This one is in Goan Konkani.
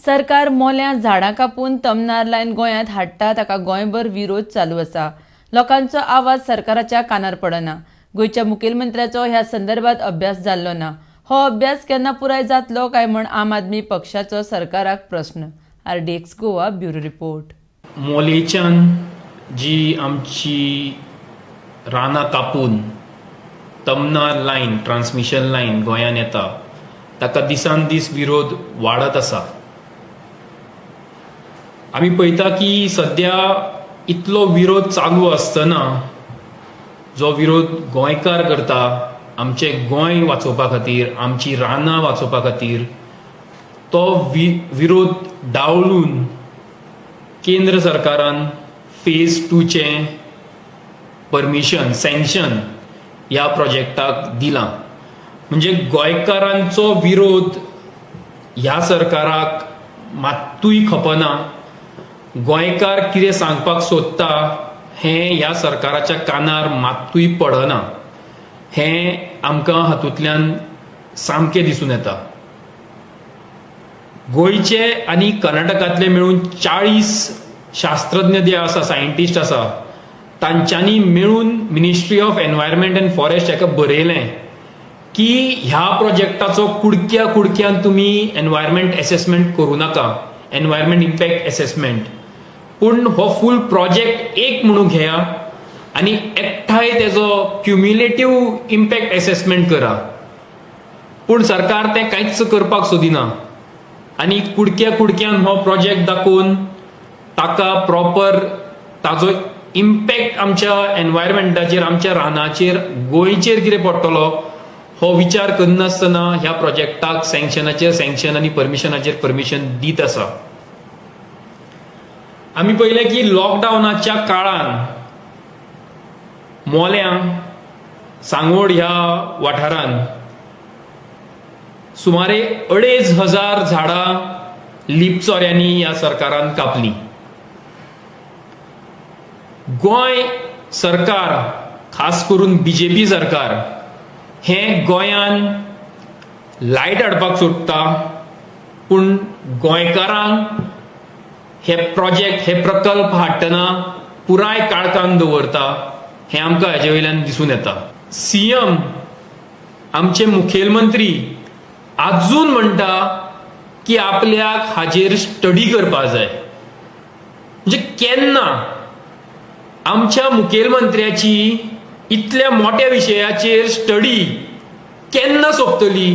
सरकार मोल्यां झाडां कापून तमनार लायन गोंयांत हाडटा ताका गोंयभर विरोध चालू आसा. लोकांचो आवाज सरकाराच्या कानार पडना. गोंयच्या मुखेलमंत्र्याचो ह्या संदर्भात अभ्यास जाल्लो ना. हो अभ्यास केन्ना पुराय जातलो काय म्हण आम आदमी पक्षाचो सरकाराक प्रस्न. RDX Goa bureau report. मोलेच्यान जी आमची रानां कापून तमनार लायन, ट्रान्समिशन लायन गोंयांत येता ताका दिसान दीस विरोध वाडत आसा. आमी पळयता की सद्या इतलो विरोध चालू आसतना जो विरोध गोंयकार करता आमचें गोंय वाचोवपा खातीर, आमची रानां वाचोवपा खातीर, तो विरोध डावलून केंद्र सरकारान फेज 2चें परमिशन, सँक्शन ह्या प्रोजेक्टाक दिलां. म्हणजे गोंयकारांचो विरोध ह्या सरकाराक मात्तूय खपना. गोंयकार कितें सांगपाक सोदता हें ह्या सरकाराच्या कानार मात्तूय पडना, हें आमकां हातूंतल्यान सामकें दिसून येता. गोंयचे आनी कर्नाटकांतले मेळून 40 शास्त्रज्ञ जे आसा, सायंटिस्ट आसा, तांच्यांनी मेळून Ministry of Environment and Forest हाका बरयलें की ह्या प्रोजेक्टाचो कुडक्या कुडक्यान तुमी एनवायरमेंट एसेसमेंट करूं नाका, एनवायरमेंट इम्पॅक्ट एसेसमेंट, पूण हो फूल प्रोजेक्ट एक म्हणून घेया आनी एकठांय तेजो क्युम्युलेटीव इम्पॅक्ट एसेसमेंट करा. पूण सरकार तें कांयच करपाक सोदिना आनी कुडक्या कुडक्यान हो प्रोजेक्ट दाखोवन ताका प्रॉपर ताजो इम्पॅक्ट आमच्या एनवायरमेंटाचेर, आमच्या रानाचेर, गोंयचेर कितें पडटलो हो विचार करनासतना ह्या प्रोजेक्टाक सँक्शनाचेर सँक्शन आनी परमिशनाचेर परमिशन दीत आसा. आमी पळयलें की लॉकडावनाच्या काळान मोल्यां, सांगोड ह्या वाठारान सुमारे 2500 झाडां लिपचोऱ्यांनी ह्या सरकारान कापली. गोंय सरकार, खास करून बीजेपी सरकार, हें गोंयान लायट हाडपाक सोदता, पूण गोंयकारांक हे प्रोजेक्ट, हे प्रकल्प हाडटना पुराय काळखान दवरता, हें आमकां हेजे वयल्यान दिसून येता. सीएम, आमचे मुखेलमंत्री आजून म्हणटा की आपल्याक हाजेर स्टडी करपा जाय. म्हणजे केन्ना आमच्या मुखेलमंत्र्याची इतल्या मोठ्या विशयाचेर स्टडी केन्ना सोंपतली?